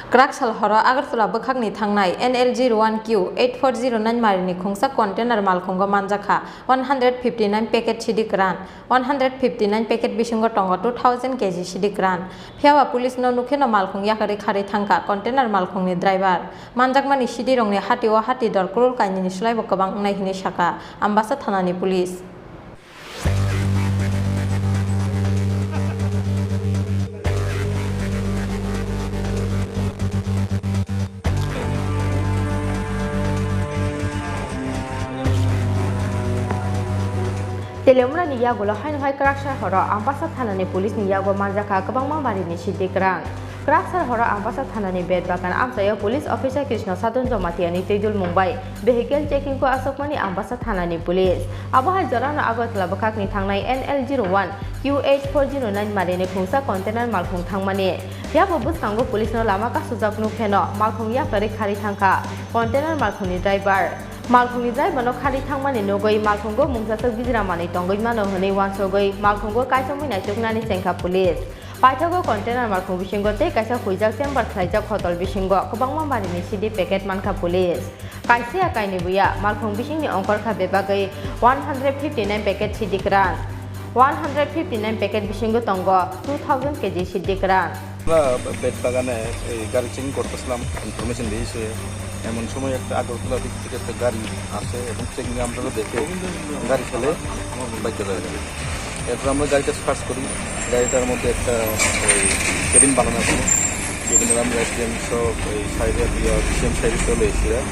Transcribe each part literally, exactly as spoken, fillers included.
Kwrak sal horo Agartala bwkhakni thangnai N L zero one Q eight four zero nine marini khungsa container malkhungo manjakha one hundred fifty nine packet sidi kwran, one hundred fifty nine packet bisingo tongo two thousand K G sidi kwran. Phiyaba police no nukheno malkhung yakarwi kharwi thangkha container malkhungni driver. Manjakmani sidirokni hati o hati dor crore kainwini slaibo kwbang wngnai hinwi sakha Ambasa thanani police. Telemunani yagulo haino hai kwrak sal horo Ambasa thanani police ni yago manjakha kwbangma barini sidi kwrang. Kwrak sal horo Ambasa thanani Betbagan amchaio police officer Krishna Sadon Jamatia ni twijlmung bai vehicle checking o aswkmani Ambasa thanani police. Abo hai jorano Agartala bwkhakni thangnai N L zero one Q eight four zero nine marini khungsa container malkhung thangmani. Phiya bo bwskango police no lama kasujak nuk pheno malkhung yakarwi kharwi thangkha container malkhungni driver. Malkhungni driver no kharwi thangmani nugwi malkhungo mungsaswk bijra manwi tongwi mano hwnwi uansugwi malkhungo kaichomwi naituknani chengkha police. Paithago container malkhung bisingo tei kaisa huijak chamber khlaijak hotol bisingo kwbangma barini sidi packet mankha police. Kaisa ya kainwi buya malkhung bisingni ongkor kha bebagwi one hundred fifty nine packet sidi kwran. One hundred fifty nine packet bisingo tongo two thousand K G sidi kwran. আমরা বেত বাগানে এই গাড়ি চেকিং করতেছিলাম, ইনফরমেশন দিয়েছে, এমন সময় একটা আগরতলা দিক থেকে একটা গাড়ি আসে এবং চেকিং আমরা দেখে গাড়ি ফেলে বাইকে যায়। এরপর আমরা গাড়িটা সার্চ করি, গাড়িটার মধ্যে একটা ওই কেবিন বানানো আছে, কেবিনের আমরা এসডিএম সহ ওই সাহেবের ইয়ে, ডিসিএম সাহেব চলে এসেছিলাম।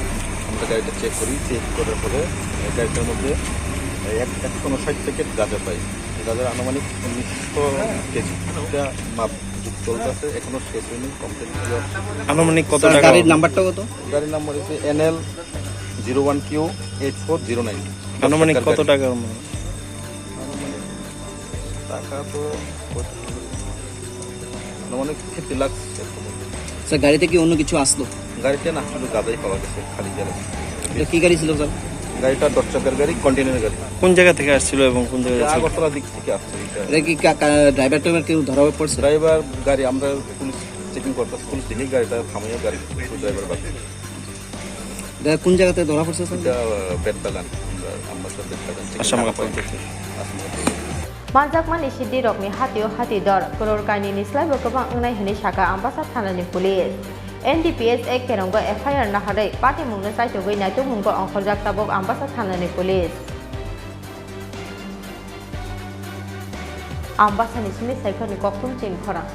আমরা গাড়িটা চেক করি, চেক করার পরে এই গাড়িটার মধ্যে এক একশো ষাট প্যাকেট গাঁজা পাই। গাঁজার আনুমানিক উনিশশো কেজি। এটা মাপ চলতেছে, এখনো শেষ হয়নি, কমপ্লিট হওয়ার। আনুমানিক কত স্যার, টাকা গাড়ির হবে? নাম্বারটা কত? গাড়ির নাম্বার হচ্ছে N L zero one Q eight four zero nine. আনুমানিক কত টাকার মতো? টাকা তো আনুমানিক ফিফটি লাখ এরকম হবে। স্যার, গাড়িতে কি অন্য কিছু আসলো? গাড়িতে না, শুধু গাঁজাই পাওয়া গেছে, খালি গাড়ি। এটা কি গাড়ি ছিল, স্যার? গাড়িটা দশ চাকার গাড়ি, কন্টেনার গাড়ি। কোন জায়গা থেকে আসছিল এবং কোন জায়গা এটা ছিল? আগরতলা দিক থেকে আসছে এটা। এটা কি কা-, কা-, ড্রাইভার টাইভার কেউ ধরা পড়ছে? ড্রাইভার গাড়ি আমরা পুলিশ চেকিং করতেছে, পুলিশ দেখে গাড়িটা থামিয়ে গাড়ি ড্রাইভার বাদ। এটা কোন জায়গাতে ধরা পড়ছে, স্যার? এটা, আহ, বেতবাগান, আমরা, আমরা সব বেতবাগান চেকিং আসাম করা আপাতত। হয়েছে। আসাম আপাতত। Manjakmani sidirokni hatio hati dor, crore kainwini slaibo kwbang wngnai hwnwi sakha Ambasa thanani police. N D P S Act kerongo F I R naharwi patimungno chaitugwi naitukmungo ongkhorjak tabuk Ambasa thanani police. Ambasani simi saikhorni kokthum chini khorang.